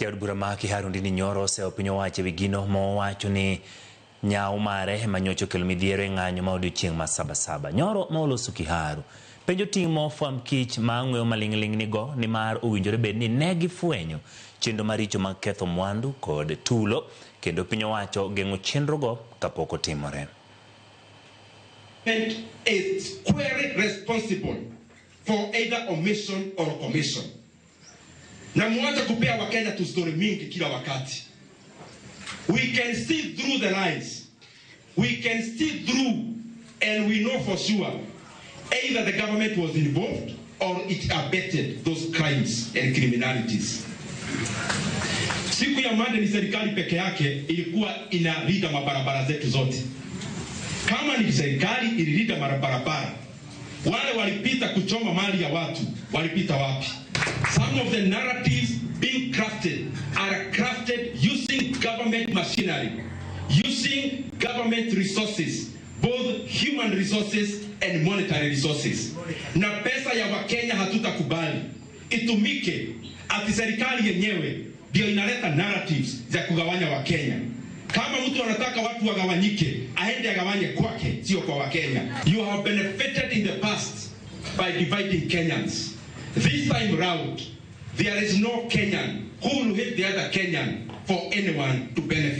Jaod bura ma Kiharu Ndindi Nyoro oseyo piny owacho ewi gino mowacho ni nyawo mare ema nyocha okelo midhiero e ng'anyo ma odiochieng' ma Sabasaba. Nyoro ma oloso Kiharu penjo ting' ma ofwamb kich ma ang'weyo maling'ling' nigo nimar owinjore bed ni ne gifwenyo chenro maricho mag ketho mwandu kod tulo kendo piny owacho geng'o chenrogo kapok otimore. Government is squarely responsible for either omission or commission. Na muache kupea Wakenya tu story mingi kila wakati. We can see through the lies. We can see through and we know for sure either the government was involved or it abetted those crimes and criminalities. Siku ya Monday ni serikali peke yake ilikuwa inalinda mabarabara zetu zote. Kama ni serikali ililinda mabarabara, wale walipita kuchoma mali ya watu walipita wapi? Some of the narratives being crafted are crafted using government machinery, using government resources, both human resources and monetary resources. Na pesa ya Wakenya hatutakubali itumike ati serikali yenyewe ndio inaleta narratives za kugawanya Wakenya. Kama mtu anataka watu wagawanyike, aende agawanye kwake, sio kwa Wakenya. You have benefited in the past by dividing Kenyans. This time round, there is no Kenyan who will hate the other Kenyan for anyone to benefit.